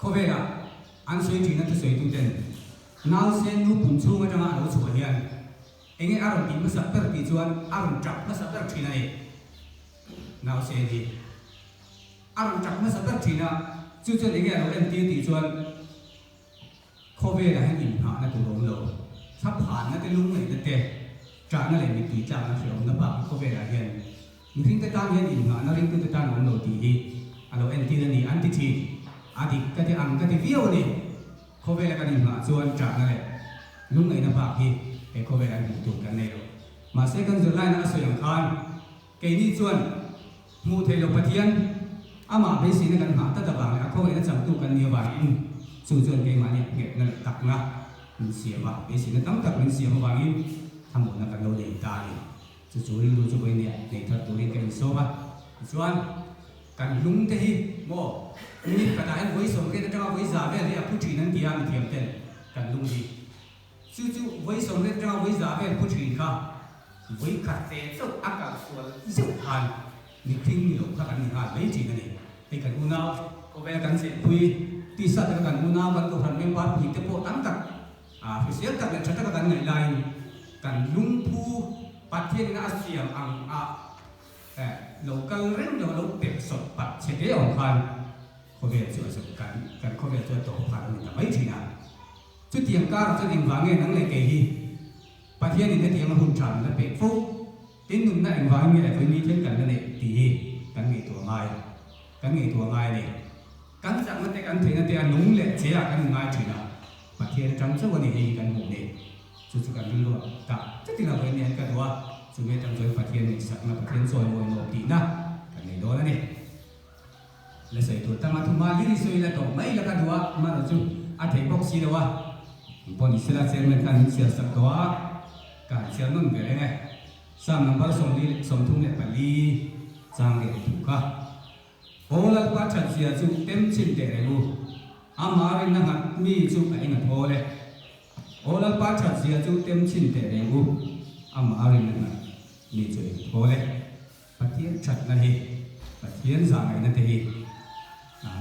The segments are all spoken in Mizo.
Khawvela an sawi ṭhina thusawituten nausen nu pum chhung aṭanga a lo chhuah hian enge a rawn tih hmasak ber tih chuan a rawn ṭap hmasa ber ṭhin a ni. Nausen hi a rawn ṭap hmasa ber ṭhin a, chu chuan enge a lo entir tih chuan Khawvelah hian inhnahna tur a awm lo. Thlaphanna te, lungngaihna te, ṭahna leh mittui tlakna hrehawmna bakah khawvelah hian mihringte tan hian inhnahna ringtute tan a awm lo tih hi a lo entir a ni an ti ṭhin. A dik ka ti ang ka ti viau a ni. Khawvela kan inhnah chuan ṭahna leh lungngaihna bak hi he khawvelah hmuh tur kan nei lo. Mahse kan zirlaina a sawi ang khan Keini chuan hmuh theih loh Pathian, amah beiseina kan nghah tlat avang leh a khawngaihna changtu kan nih avangin chu chuan keimahni a nghetna leh takna min siam a, beiseina tam tak min siam avangin thlamuhna kan lo nei ta a ni. Chu chu rilru chu vawinia nei thar turin ka insawm a. Tichuan, kan hlung te hi maw minute khatah hian vawi 80 atanga vawi za vel hi a phu thin an ti a mithiam ten kan lung hi. Chu chu vawi 80 atanga vawi za vel phu thin kha Vawi khat te chauh a kal sual zeuh khan mihring ni lo kha kan ni nghal mai thin a ni. Hei kan unau khawvel kan chenpui, tisa taka kan unau kan kohhran member pui te pawh tam tak hrisel tak leh tha taka kan ngaih laiin kan lungphu Pathian ina a siam ang a lo kal reng lo a lo pek sawt pat che te awm khan khawvel chu a zawh kan kan khawvel chu a tawp phah a ni ta mai thin a. Chutiang karah chuan engvang nge nang leh kei hi Pathianin hetiang a hun tha min la pek fo, tin nunna engvangin nge vawi ni thleng kan la neih tih hi kan ngaihtuah ngai, kan ngaihtuah ngai a ni. Kan chakna te kan theihna te a nung leh che ah kan inngai thin a, Pathian atang chauh a ni hei hi kan hmuh ni. Chu chu kan rilru ah tak chatin a vawi ni an ka duh a, chumi atang chuan Pathian ngaihsakna, Pathian chawimawi nuam tihna kan nei dawn a ni. La sawi tur tanga thuma lir i sawi la tawh mai la ka duh a, amaherawh chu a theih bawk si lo a, engpawh ni sela chairman khan min chhiar sak tawh a, ka han chhiar nawn ve reng e. Psalm number 34 chang leh thu kha. Aw Lalpa that zia chu tem chhin teh reng u, amah rinna nghat mi chu a eng a thawl e. Aw Lalpa that zia chu tem chhin teh reng u, amah rinna nghat mi chu a eng a thawl e. Pathian thatna hi, Pathian zahngaihna te hi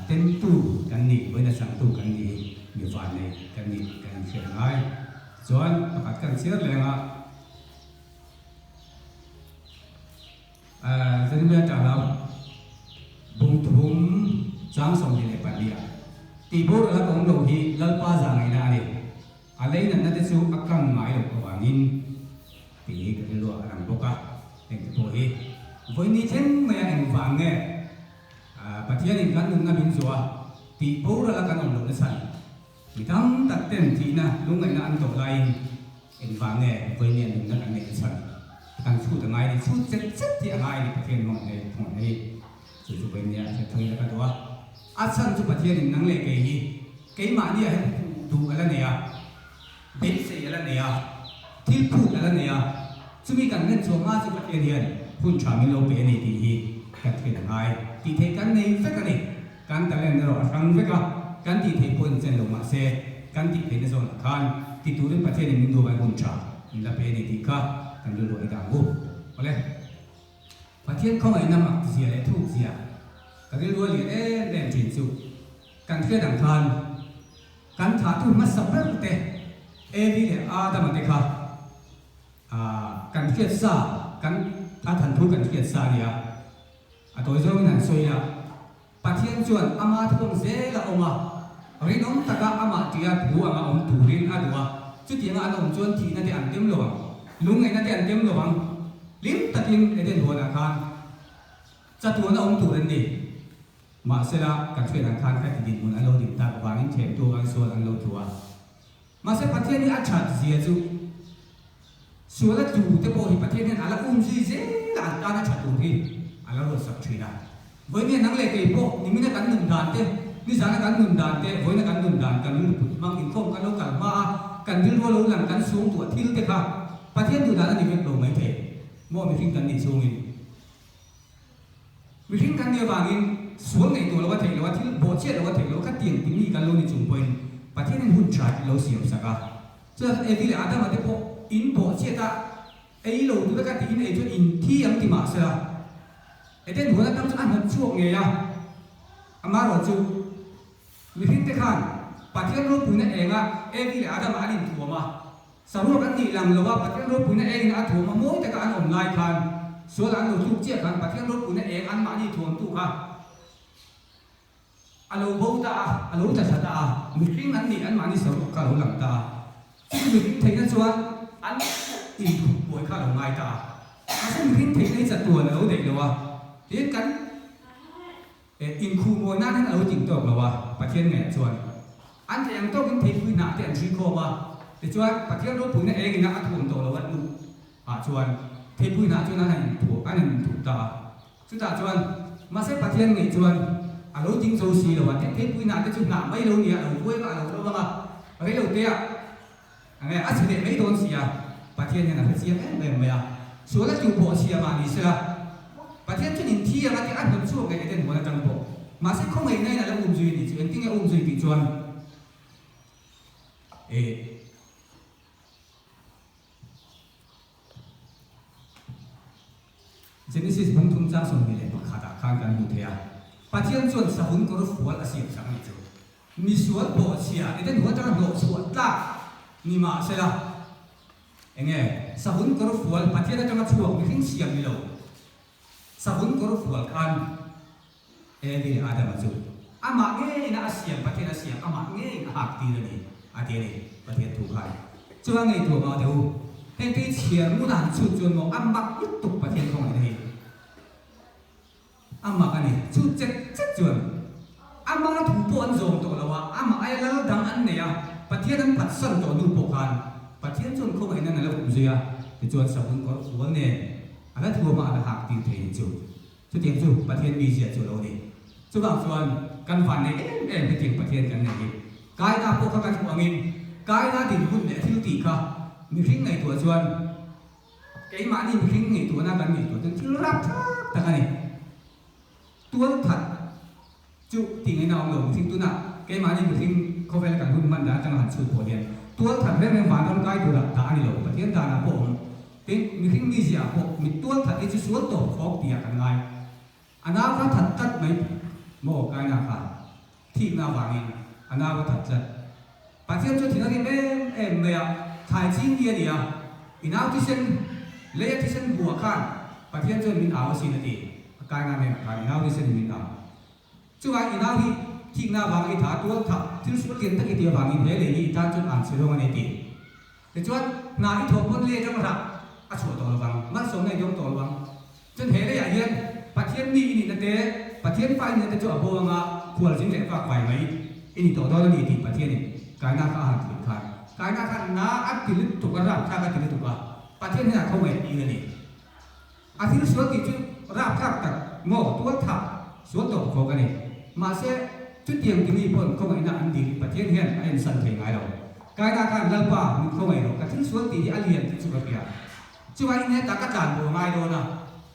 temtu kan nih, vawiina changtu kan nih hi mi vannei kan nih kan inhriat ngai. Tichuan pakhat kan chhiar leng a, Jeremiah ṭahlau bungthum chang 24 ah, Tihboral a ka awm loh hi Lalpa zahngaihna a ni. A lei natna te chu a kang ngai loh avangin tih hi ka rilru a lang bawk a, engte pawh hi vawiin thleng maia engvang nge Pathianin kan nunna min zuah tih boral a kan awm lohna chhan mi tam tak ten thihna lungngaihna an tawh laiin engvang nge vawiin hian nunna kan neihna chhan kan chhut a ngai a ni, chhut chet chet hi a ngai a ni Pathian hmangaih nei hmangaih nei chu chu vawiin nia hriat tho ila ka duh a, a chhan chu Pathianin nang leh kei hi Keimahni ah hian duh a la nei a, beisei a la nei a, thil phut a la nei a, chumi kan hlen chhuah hma chu Pathian hian hun tha min lo pe a ni tih hi kan hriat a ngai. Tih theih kan nei vek a ni. Kan talent erawh a hrang vek a, kan tih theih pawh inchen lo mahse kan tih theihna zawnah khan ti turin Pathianin min duh avangin hun tha min la pe a ni tih kha kan rilru a i dang u. Awle. Pathian khawngaihna mak zia leh thuk zia ka rilru a lian em em thin chu kan hriat ang khan kan thahtu hmasa ber te Evi leh Adama te kha kan hriat sa kan a than thu kan hriat sa a nia. A tawi zawngin han sawi a, Pathian chuan ama thawm zel a awm a, rinawm taka amah tia thu anga awm turin a duh a, chutianga an awm chuan thihna te an tem lo ang, lungngaihna te an tem lo ang. Hlim takin Eden huanah khan chatuan a awm tur an ni. Mahsela, kan hriat ang khan ka ti dinhmun an lo din tak avangin thlemtu an sual an lo tlu a. Mahse Pathian hi a that zia chu sual a tlu te pawh hi Pathian hian a la um zui zel a, an tan a tha tur hi a la ruatsak thin a. Vawinia nang leh kei pawh nimina kan nun dan te, nizana kan nun dan te, vawiina kan nun dan kan rilru put hmang inkhawm kan lo kal hma a, kan rilru a lo lang kan sung tuah thil te kha Pathian duh dan a ni vek lo maithei maw mihring kan nih chhungin. Mihring kan nih avangin sual ngaihtuah lo a theih lo a, thil bawhchhiat lo a theih lo a, khatiang ti mi kan lo ni chung pawhin Pathianin hun tha lo siam sak a. Chuan Evi leh Adama te pawh in bawhchhiat a, ei lo tura ka tiin ei chuan in thi ang ti mah sela, Eden huan atang chuan a hnawt chhuak ngei a, amaherawhchu. Mihringte khan Pathian ropuina enga Evi leh Adama an inthuam a, saruak an nih lang lo a, Pathian ropuina engin a thuam a mawi taka an awm lai khan sual an lo tluk chiah khan Pathian ropuina eng anmahni thuamtu kha a lo bo ta a, a lo tla thla ta a, mihring an nih anmahni saruak kha a lo lang ta a. Chumi mihring theihna chuan an inkhup buai kha a lo ngai ta a. Mahse mihring theihna hi chatuan a lo daih lo a, tin kan inkhuh mawi nan hian a lo ting tawk lo a, Pathian ngeiah chuan an theih ang tawkin theipui hnah te an ṭhi khawm a, tichuan Pathian ropuina engin a a thuam tawh lo a hnuh ah chuan theipui hnah chuan an han inthuah an han inthup ta a. Chutah chuan, mahse Pathian ngei chuan a lo ding zo si lo a, tin theipui hnah te chu hnah mai lo nia, a lo vuai vah lo lo ang a, rei lo te ah nge a chhe leh mai dawn si a, Pathian hian a hre chiang em em mai a, sual a tih pawh chhia mah ni sela, Pathian chuan in thi ang a tih a hnawt chhuak ngei Eden huan atang pawh, mahse khawngaihna in a lo um zui a nih chu, engtin nge a um zui tih chuan eh. Genesis bung thum chang 21 ah khan kan hmu thei a, Pathian chuan sahun kawr fual a siam sak a nih chu. Misual pawh chhia Eden huan atanga hnawh chhuah tlak ni mah sela, enge sahun kawr fual Pathian atanga chhuak mihring siam ni lo, sahun kawr fual khan Evi leh Adama chu amah ngeiin a siam, Pathian a siam, amah ngeiin a hak tir a ni, a ti a ni, Pathian thu khan. Chuan ngaihtuah mah teh u, heng te hi chhiar ngun a han chhut chuan maw a mak lutuk Pathian khawngaihna hi a mak a ni, chhut chet chet chuan amah thu pawh an zawm tawh lo a, amah aia lal dang an nei a, Pathian an phatsan tawh hnu pawh khan Pathian chuan khawngaihna a la kum zui a, tichuan savun kawr fual nen a la thuam a, a la hak tir thei ni chu. Chutiang chu Pathian mizia chu a lo ni. Chuvang chuan kan van nei em em hetiang Pathian kan nei hi. Kaina pawh kha kan hmuh angin Kaina dinhmun leh thil tih kha mihring ngaihtuah chuan keimahni mihring ngaihtuahna kan ngaihtuah chuan thil rapthlak tak a ni. Tualthat chu tih ngaihna awm lo mihring tunah keimahni mihring khawvela kan hun hman dan atanga han chhut pawh hian tualthat reng reng vanram kai turah dah a ni lo. Pathian danah pawh awm. Tin, mihring mizia ah pawh mit tual that hi chu sual tawp khawk tih ah kan ngai. A nau kha that tlat mai maw Kaina kha thikna avangin a nau a that tlat. Pathian chu thil a rim em em mai a, thlai ching ni a ni a, i nau thisen, lei a thisen buah khan Pathian chuan min au asin a ti. A Kaina hnenah khan i nau thisen in min au. Chuvang i nau hi thikna avanga i tha tual thah thil sual lian tak i tih avangin he lei hi i tan chuan an chhe zawng a ni a ti. Tichuan, hna i thawh pawn lei atang rah a chhuah tawh lovang, malsawmna i dawng tawh lovang. Chuan he leiah hian Pathian mi i nihna te, Pathian fa i nihna te chu a bo anga khualzin leh vak vai mai i ni tawh dawn a ni tih Pathianin Kaina kha a han thlir khan, Kaina khan na a ti lutuk a, rapthlak a ti lutuk a, Pathian hian a tho ngaih tir a ni. A thil sual tih chu rapthlak tak maw tualthah sual tawp khawk a ni. Mahse, chutiang timi pawn khawngaihna an dil Pathian hian a ensan thei ngai lo. Kaina khan Lalpa min khawngaih rawh, ka thil sual tih hi a lian tih chu ka hria. Chuvangin hetah ka tlan bo a ngai dawn a,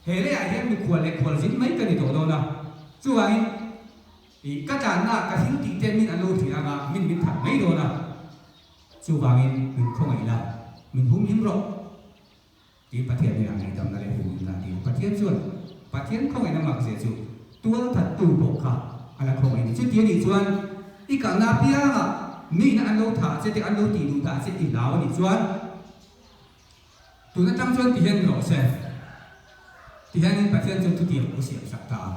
he leiah hian mikhual leh khualzin mai ka ni tawh dawn a. Chuvangin i ka tlanna ka thil tih te min an lo hria anga min min that mai dawn a. Chuvangin min khawngaih la, min humhim rawh. Tin, Pathian hnenah ngaihdamna leh humhimna a dil. Pathian chuan Pathian khawngaihna makzia chu tualthattu pawh kha a la khawngaih a ni. Chuti a nih chuan i kalna apiangah mihna an lo thah che te, an lo tih duh dah che i hlau a nih chuan tun atang chuan ti hian rawh se. Ti hianin Pathian chuan thutiang a siam sak ta a.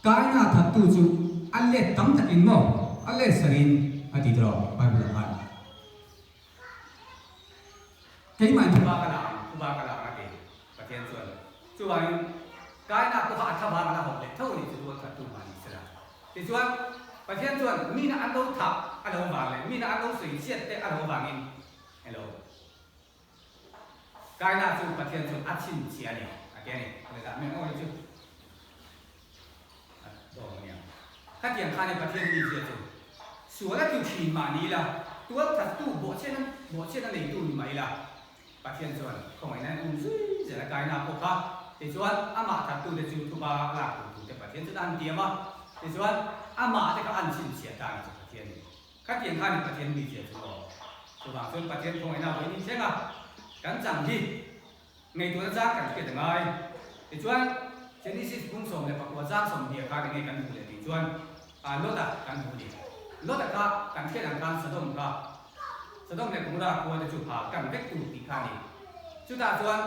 Kaina thattu chu a let tam takin maw a let sarin a ti tawh Bible-ah khan. Keimah in thuba ka la ang, thuba ka la ang a ti. Pathian chuan, Chuvangin Kaina pawh kha a thlavang a la hawp leh tho a nih chu tual that tu mah ni sela. Tichuan, Pathian chuan mina an lo thah a lo vang leh mina an lo sawi chhiat te a lo vangin, Hello. Kaina chu Pathian chuan a chhinchhiah a ni, a ti a ni. Lehdah meng aw hi chu a tawng a nia. Khatiang khan i Pathian mizia chu sual a tlu thin mah ni ila, tualthattu bawhchhiatna bawhchhiatna neitu ni mah ila, Pathian chuan khawngaihna in um zui zel a kaina pawh kha. Tichuan, amah thattute chu thuba lak tur tute Pathian chuan a han tiam a, tichuan amah te kha an chhinchhiah ta ni chu Pathian in. Khatiang khan i Pathian mizia chu aw. Chuvang chuan Pathian khawngaihna vawiin in thleng a, kan chang hi. Ngaihtuahna chang kan hriat a ngai. Tichuan, Genesis bung 19 chang 20 khan enge kan hmuh leh tih chuan Lota kan hmuh a ni. Lota kha kan hriat ang khan Sodom kha Sodom leh Gomorrah khua te chu ha kan vek tur tih kha a ni. Chutah chuan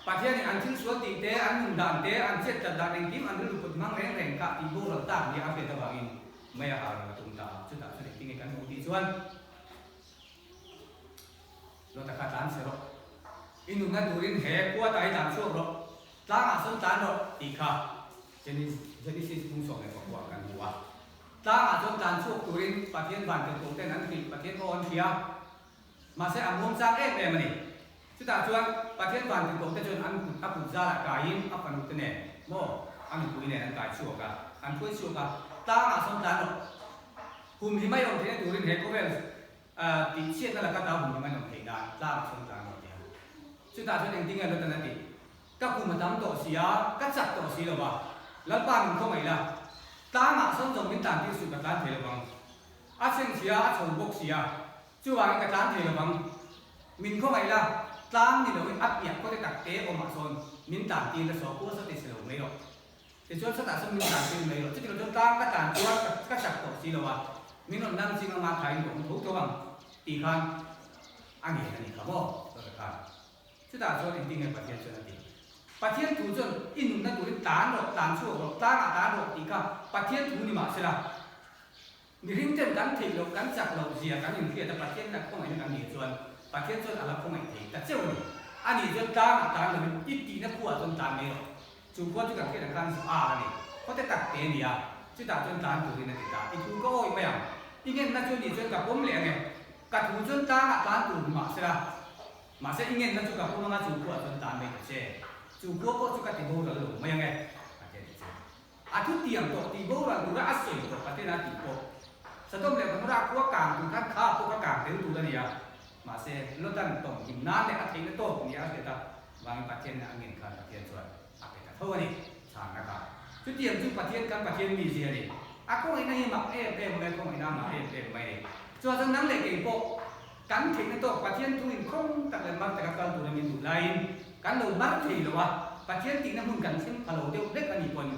Pathianin an thil sual tih te, an nun dan te, an chet tlat dan engkim an rilru put hmang reng reng kha tih boral tak nia a hriat avangin mei a hal reng a tum ta a. Chutah chuan engtinge kan hmuh tih chuan Lota kha tlan che rawh. I nunna turin he khua ta hi tlan chhuak rawh. Tlangah sawn tlan rawh tih kha Genesis 19 ah kan hmu a. Tlangah chuan tlan chhuak turin Pathian van tirhkoh ten an hrilh, Pathian aw an hria. Mahse a muang chang em em a ni. Chutah chuan Pathian van tirhkoh te chuan an kut a kut zalah kaiin a fanu te nen maw a nupui nen an kai chhuak a, an hruai chhuak a. Tlangah sawn tlan rawh. Hum hi mai awm theihna turin he khawvel tih chhiatna laka ta hum hi mai awm theih nan tlangah sawn tlan rawh ti a. Chutah chuan engtin nge Lotan a tih? Ka kum a tam tawh si a, ka chak tawh si lo va, Lalpa min khawngaih la, tlangah sawn zawng min tlan tir suh ka tlan thei lo vang. A chheng si a, a chho bawk si a, chuvangin ka tlan thei lo vang. Min khawngaih la, tlang ni loin a piah khawte tak te awmah sawn min tlan tir la saw pawh saw ti si lo mai rawh. Tichuan sawtah sawn min tlan tir mai rawh. Chutilo chuan tlang ka tlan chuan ka chak tawh si lo a, min rawn nang ching anga thain ka awm tho tho ang tih khan a ngen a nih kha maw? Sawta khan. Chutah chuan engtin nge Pathian chuan a ti? Pathian thu chuan i nunna turin tlan rawh, tlan chhuak rawh, tlangah tlan rawh tih kha Pathian thu ni mah sela, mihring ten kan theih loh, kan chak loh zia kan inhriat a, Pathian ina khawngaihna kan nih chuan Pathian chuan a la khawngaih thei ta cheu a ni. Ani chuan tlangah tlan loin i tihna khuaah chuan tlan mai rawh. Chu khua chu kan hriat ang khan zu ar a ni. Khawte tak te a ni a, chutah chuan tlan turin a ti ta. I thu ka awih mai ang. I ngenna chu ni chuan ka pawm leh ang e. Ka thu chuan tlangah tlan tur ni mah sela, Mahse i ngenna chu ka pawm anga chu khua chuan tan mai ta che. Chu khua pawh chu ka ti boral lo mai ange, a ti a ti che. A thu tiang tawh ti boral tura a sawi tawh ka tena tih pawh Sodom leh Gomorrah khua kang tur khan kha pawh ka kang tel tur a ni a. Mahse Lotan tawng him nan leh a theihna tawk nia a hriat a vangin Pathian ina a ngen khan Pathian chuan a pe ta tho a ni. Chhanna kha chutiang chu Pathian kan Pathian mi zia a ni. A khawngaihna hi mak em em mai a, khawngaihna a mak em em mai a ni. Chuan chuan nang leh kei pawh Kan theihna tawk Pathian thu inkhawm tak leh mar taka kal tura min duh laiin kan lo mar thei lo a, Pathian tihna hmun kan thleng pha lo deuh hlek a nih pawn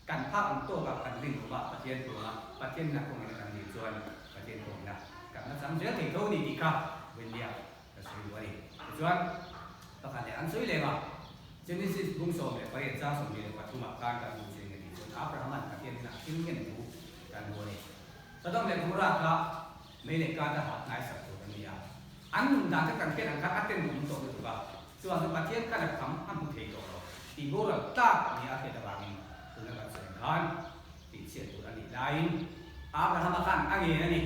kan phak ang tawkah kan rin awm a, Pathian thu anga Pathian ina khawngaihna kan nih chuan Pathian khawngaihna kan la chang zel thei tho a ni tih kha Wendy-a ka sawi duh a ni. Tichuan, pakhat leh an sawi leng a, Genesis bung 18 chang 23 ah khan kan hmuh chin a tih chuan Abraham-a'n Pathian ina a thil ngen thu kan hmu a ni. Sodom leh Gomorrah kha Mei leh ka te hat ngaisak tur an ni a, an nun dan te kan hriat ang khan a ten awm tawh lutuk a, chuan chu Pathian khan a kham a hmu thei tawh lo tih boral tlak nia a hriat avangin tuna kan sawi ang khan tih chhiat tur a nih laiin Abrahama khan a ngen a ni.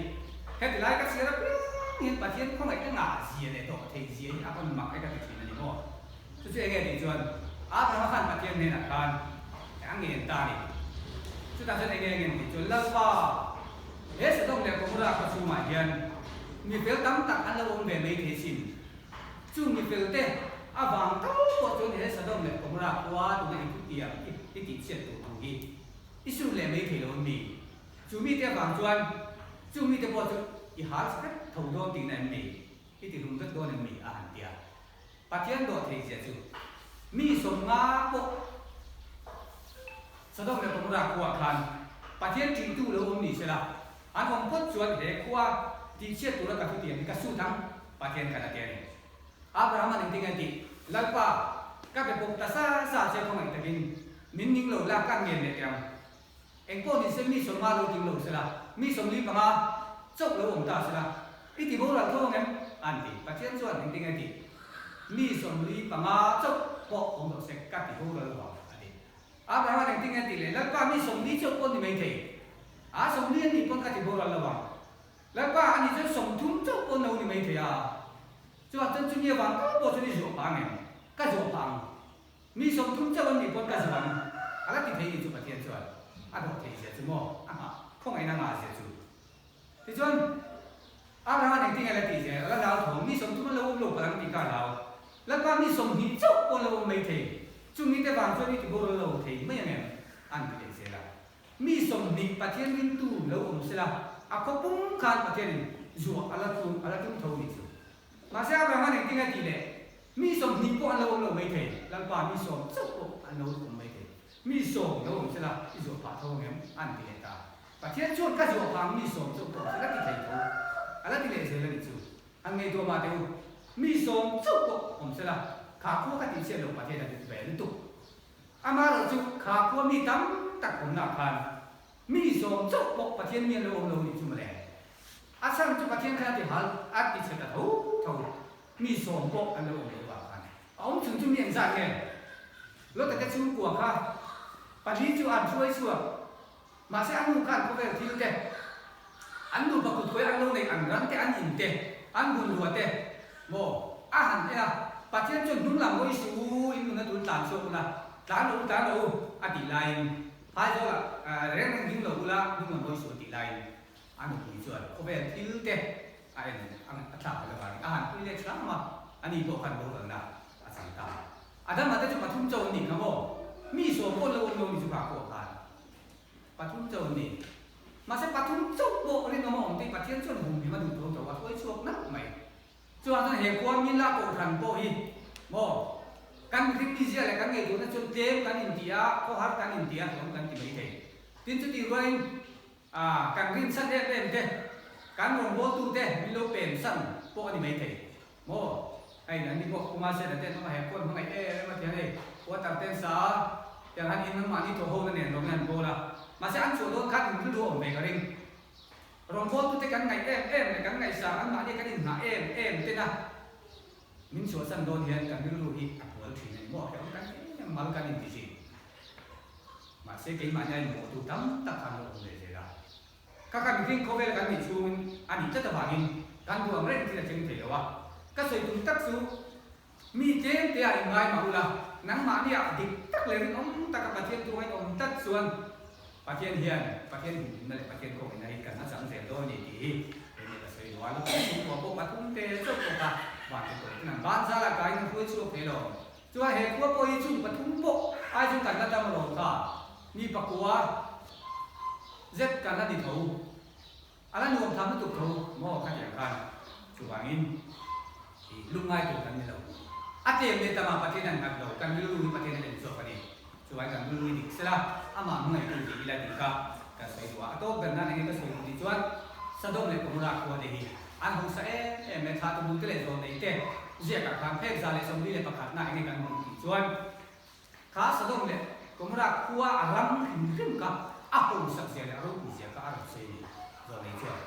Heti lai ka chhiar apiang hian Pathian khawngaih ka ngah zia leh tawh thei zia hi a rawn mak e ka ti thin a ni maw? Chu chu enge tih chuan Abrahama khan Pathian hnenah khan a ngen ta a ni. Chutah chuan enge a ngen tih chuan Lalpa, he Sodom leh Gomorrah khaw chhungah hian mi fel tam tak an lo awm ve mai thei sin. Chung mi fel te avang tho pawh chuan he Sodom leh Gomorrah khua tuna i thutiang i tihchhiat tur thu hi i sun leh mai thei lo an ni. Chu mite avang chuan chung mite pawh chu i hal vek tho dawn tihna em ni? I tihlum vek dawn em ni? a han ti a. Pathian dawh thei zia chu mi 50 pawh Sodom leh Gomorrah khuaah khan Pathian ṭihtu lo awm ni sela, an awm phawt chuan he khua tihchhiat tura ka thutiam hi ka sut ang, Pathian khan a ti a ni. Abraham-a'n engtin nge a tih? Lalpa, ka be bawk ta sa sa che khawngaih takin min ning lo la, ka ngen leh teh ang. Engpawh ni se mi 50 lo ting lo sela, mi 45 chauh lo awm ta sela, i ti boral tho ang em? An ti. Pathian chuan engtin nge tih? Mi 45 chauh pawh awm lo se ka ti boral lo ang, a ti. Abraham-a'n engtin nge tih leh? Lalpa, mi 40 chauh pawh ni mai thei. A, 40 an nih pawn ka ti boral lo ang. Lalpa, ani chuan 30 chauh pawh no ni mai thei a. Chuan chuan chumi avang tal pawh chuan i zawh phah ang em? Ka zawh phah ang. Mi 30 chauh an nih pawn ka zo ang, a la ti thei ni chu Pathian chuan a dawh theih zia chu maw a nghah khawngaihna ngah zia chu. Tichuan Abraham engtin nge la tih zel a la hlau tho, mi 30 an lo awm lo palh ang tih kha a hlau. Lalpa mi 20 chauh pawh an lo awm mai thei, chung mite vang chuan i ti boral lo thei mai ang em? An ti leh zel a. Mi 20 Pathian ringtu lo awm sela a khaw pum khan Pathianin zuah a la tum a la tum tho nih chu. Mahse Abraham engtin nge tih leh? Mi 20 pawh an lo awm lo maithei, Lalpa mi 10 chauh pawh an lo awm maithei. Mi 10 lo awm sela i zuah phah tho ang em? An ti leh ta. Pathian chuan ka zuah vang mi sawm chauh pawh a la ti thei tho, a la ti leh zel a nih chu. Han ngaihtuah mah teh u, mi sawm chauh pawh awm sela, kha khua ka tihchhiat loh Pathian a duh ve lutuk. Amaherawh chu kha khua mi tam tak awmnaah khan mi sawm chauh pawh Pathian mi an lo awm lo nih chu mawle. A chhan chu Pathian khan a ti hal, a ti chhe ta tho tho. Mi sawm pawh an lo awm loh vang khan a awm chung chu mi an zat nge? Lota te chhungkua kha pali chu an hruai chhuak. Mahse a nu khan khawvel thil te, an nupa kutkawi an lo neih an ran te, an in te, an bungrua te maw a han en a, Pathian chuan hnung lam hawi suh u, in nuna tun tlan chhuak ula, tlan lo u, tlan lo u a tih laiin Phaizawlah reng reng ding lo ula, hnung lam hawi suh a tih laiin a nupui chuan khawvel thil te a en a thlak fel avangin a han pui leh hram a, ani pawh khan boralna a chang ta. Adama te chu pathum cho an nih kha maw? Mi sawm pawh an lo awm lo ni chu kha pawh khan. Pathum cho an ni. Mahse pathum chauh pawh rinawm a awm tih Pathian chuan humhim a duh tho tho a hruai chhuak nalh mai. Chuvang chuan he khua mila kohhran pawh hi maw kan mihring mizia leh kan ngaihtuahna chuan tlem kan inti a, khawhar kan inti a, hlawm kan ti mai thei. Tin chutih rualin ah kan rinchhan em em te, kan rawngbawltu te min lo pemsan pawh a ni mai thei. Maw? Hei nan ni pawh Kuma Sena ten awm a he khuan hmangaih em em a tiang hei water ten sa a tiang han in mahni thaw ho na nen rawng in an bawl a mahse an chhuah dawn khan in rilru a awm ve ka ring. Rawngbawltu te kan ngaih em em leh kan ngaihsang an mahni kan inhngah em em ten a min chhuahsan dawn hian kan rilru hi a hnual thin a ni maw? Hrehawm kan em em mal kan inti thin. Mahse keimahni a inmawhtu tam tak khan lo awm ve zel a. Ka kan hring khawvel kan nih chhungin a nih tlat avangin kan duh ang reng thil a thleng thei lo a. Ka sawi tum tak chu mi tlem te ah inngai mah ula, nangmahni ah dik tak leh rinawm taka Pathian thu ngaihawm tlat chuan Pathian hian Pathian humhimna leh Pathian kawngina hi kan a chang zel dawn a ni tih hi kei nih ka sawi duh a. Lukhum chhungkua pawh pathum te chauh pawh kha van te tawh ten an ban zal a kaiin an hruai chhuak thei lo. Chuan he khua pawh hi chung pathum pawh ai chung kan la dam alawm kha mi pakua zet kan la ni tho a la nuam tham lutuk tho maw khatiang khan chuvangin ih lungngai tur kan ni lo a tlem leh tama Pathian an nghat lo kan rilru hi Pathian a en zawk a ni chuvangin kan rilru hi dik sela amah hmangaih tu tih ila tih kha kan sawi duh a a tawp ber nan enge ka sawi duh tih chuan Sodom leh Gomorrah khua te hi an hausa em em leh thlah tu te leh zawn nei te ziakah khan phek 121 na enge kan hmuh tih chuan kha Sodom leh Gomorrah khua a ram hrim hrim kha a hausak zia leh a ropui zia kha a rawn sawi a ni zawn nei chuan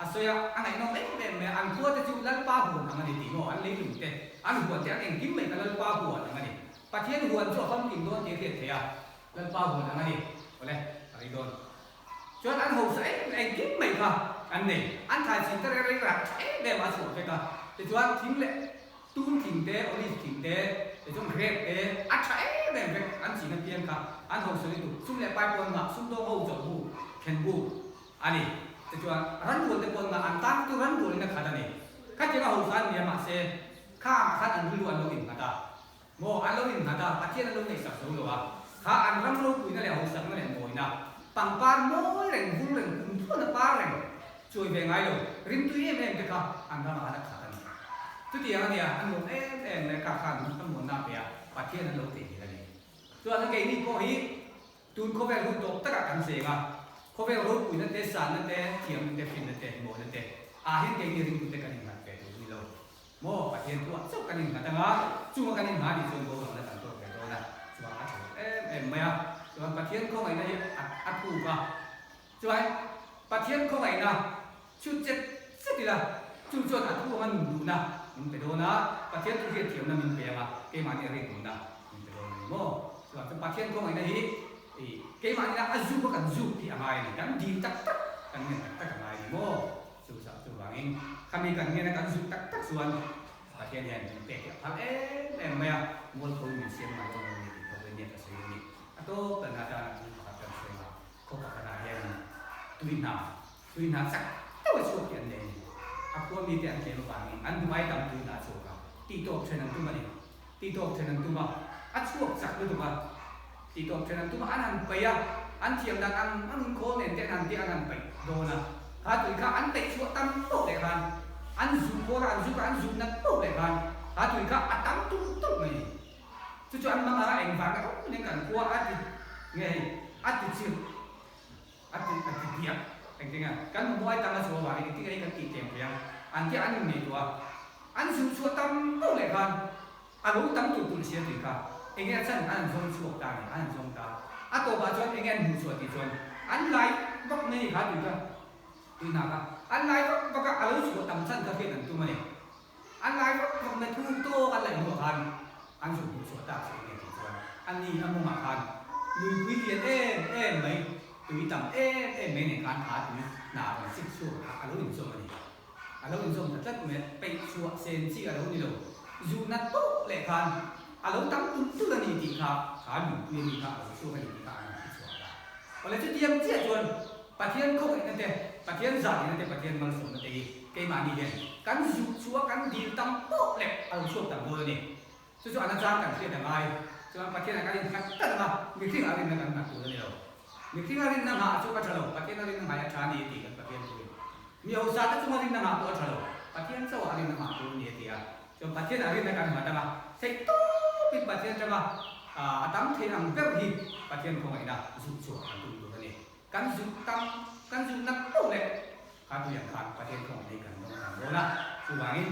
a sawi a, a ngaihnawm em em mai a, an khua te chu Lalpa huan ang a ni tih maw, an leilung te, an huan te an engkim mai kha Lalpa huan ang a ni, Pathian huan chu a famkim dawn tih a hriat theih a, Lalpa huan ang a ni, awle a rei dawn. Chuan an hausa em engkim mai kha an nei. An thlai chin te reng reng rah tha em em a chhuah vek a. Tichuan thing leh tun thing te, olive thing te, tichuan grape te a tha em em vek an chin apiang kha an hausa lutuk. Sum leh pai pawn ngah, sumdawng ho chawlh bu, thlen bu a ni. Tichuan ranrual te pawn ngah, an tan chu ranrual in a khat a ni. Khatiang a hausa an ni a mahse khangah khan an rilru an lo innghat a. Maw an lo innghat a, Pathian an lo ngaihsak zo lo a, kha an ram ropuina leh hausakna leh mawina, pangpar mawi reng, vul reng, kum thuan a par reng, chuai ve ngai lo, rimtui em em te kha an ramah an a khat a ni. Chutiang a nia, an nuam em em mai kha khan an muanna a pe a, Pathian an lo theihnghilh a ni. Chuan keini pawh hi tun khawvel hun tawp takah kan cheng a, khawvel ropuina te, sanna te, thiamna te, finna te, mawina te ah hian keini ringtute kan innghat ve tur a ni lo. Maw Pathian thuah chauh kan innghat anga, chunga kan inngha nih chuan boruakna kan tawk ve dawn a, chuan a tha em em mai a, chuan Pathian khawngaihna hi a thuk a, chuan Pathian khawngaihna chhut chet chet ila, chu chuan a thu anga nun duhna min pe dawn a, Pathian thu hriatthiamna min pe anga, keimahni a rinawmna min pe dawn a ni maw? Chuan chu Pathian khawngaihna hi keimahni a zuk a kan zuk tih a ngai a ni, kan dil tak tak, kan ngen tak tak a ngai a ni maw? Chu zah chuvangin khami kan ngena kan zuk tak tak chuan Pathian hian min pek leh phal em em mai a, mualpho in min siam ngai dawn lo a ni tih pawh hi nia ka sawi a ni. A tawp dan atana thil pakhat kan sawi a, khaw pakhatah hian tui hna, tui hna chak deuh a chhuak hi an nei a ni. A khua mite an tlem avangin an hnuai tam tui hna a chhuak a, tihtawp then an tum a ni. Tihtawp then an tum a, a chhuak chak lutuk a, tihtawp then an tum a, an han paih a, an thiam dan ang angin khawl nen te an han tih an han paih dawn a, kha tui kha an peih chhuah tam poh leh khan an zuk khawl a, an zuk a, an zuk nat poh leh khan kha tui kha a tam tulh tulh mai a ni. Chu chu an hmang a, engvang emaw nen kan khua a ti nge hei a ti chirh a ti a. Engtin nge kan mamawh ai tang a chhuah avangin engtin nge hei kan tih tlem thei ang? An tia an innei tawh a, an zuh chhuah tam pauh leh khan a lo tam tulh tulh sia tih kha enge a chan an han zawng chhuak ta ni, an han zawng ta. A tawpah chuan enge an hmuh chhuah tih chuan an lai vak mai kha tui kha tui hna kha an lai vak vak a, a lo chhuah tam chan kha hriat an tum a ni. An lai vak vak mai thuk tawk an laih hnuah khan an zuk hmuh chhuah tak chu enge tih chuan a ni a mawngah khan luipui lian em em mai, tui tam em em mai nen khan kha tui hna rawn sik chhuak kha a lo inzawm a ni. A lo inzawm ta tlat mai a, peih chhuah sen chi a lo ni lo. Zuh nat poh leh khan a lo tam tulh tulh a ni tih kha kha luipui a mi kha a lo chhuak a ni tih kha an hre chhuak ta. Awle chutiang chiah chuan Pathian khawngaihnate te, Pathian zaninate te, Pathian malsawmna te hi keimahni hian kan zuh chhuah kan dil tam poh leh a lo chhuak tam dawn a ni. Chu chu a nachang kan hriat a ngai. Chuan Pathianah kan innghat tlat ang a, mihringah rinna kan nghat tur a ni lo. Mihringa rinna nghah chu a tha lo, Pathiana rinna nghah hi a tha a ni tih kan Pathian thuin. Mi hausa te chunga rinna nghah pawh a tha lo, Pathian chauhah rinna nghah tur a ni a ti a. Chuan Pathianah rinna kan nghat ang a, theih tawpin Pathian atanga a tam theih ang ber hi Pathian khawngaihna zuh chhuah kan tum tur a ni. Kan zuk tam, kan zuk nak poh leh kha tuiah khan Pathian khawngaih nei kan dawng kan dawn a. Chuvangin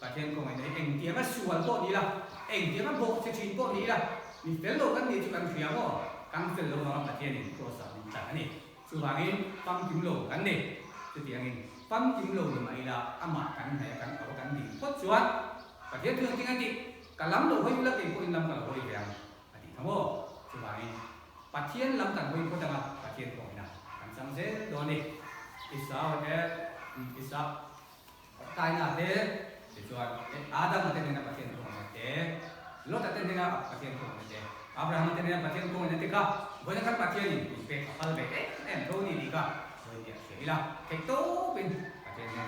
Pathian khawngaih nei engtianga sual pawh ni ila, engtianga bawh che thin pawh ni ila, mi fel lo kan nih chu kan hria maw? Kan fel lo vanga Pathianin Kraws-ah min tlan a ni. Chuvangin famkim lo kan ni. Chutiangin famkim lo ni mah ila amah kan hnaih a kan auh a kan ding phawt chuan Pathian thu engtin a tih? Ka lam lo hawi ula kei pawhin lam ka lo hawi ve ang a tih kha maw? Chuvangin Pathian lam kan hawi phawt anga Pathian kawngina kan chang zel dawn a ni. Isau te, Isa, Kaina te, tichuan Adama te hnena Pathian kawngina te, Lota te hnena Pathian kawngina te, Abrahama te hnena Pathian kawngina te kha vawiin khan Pathianin min pek a phal ve em em tho a ni tih kha vawiin hi a hria ila. Theih tawpin Pathian hnena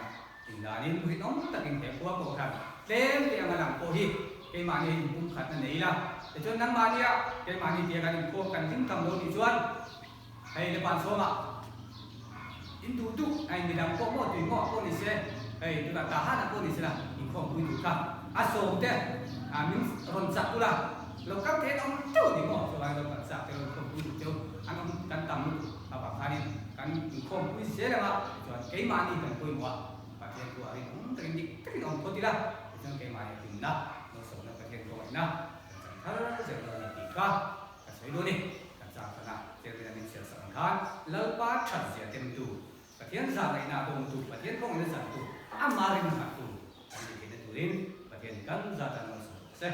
indanin rinawm takin he khua pawh khan tlem te anga lang pawh hi keimahni inpumkhatna nei ila. Tichuan nangmahnia keimahni tia kan inkhawm kan hlim tham lo nih chuan hei le pan sawmah in duh duh hei midang pawh maw tui maw pawh ni se hei tunah tahanah pawh ni se la inkhawmpui duh kha a sawm te min rawn chak ula lo kal thei an awm teuh ni maw chuvangin lo kal chak te lo inkhawmpui duh teuh an awm kan tam lutuk avang khanin kan inkhawmpui zel anga tichuan keimahni kan pawimawh a Pathian thu ah rinawm takin dik takin awm phawt ila tichuan keimahni hlimna Malsawmna Pathian khawngaihna kan chan thar zel dawn a ni tih kha ka sawi dawn a ni. Kan chang thana Chairman a min chhiar sak ang khan Lalpa that zia temtu, Pathian zahngaihna dawngtu, Pathian khawngaihna chantu, amah rinnghattu kan ni theihna turin Pathian kan zat an malsawm rawh se.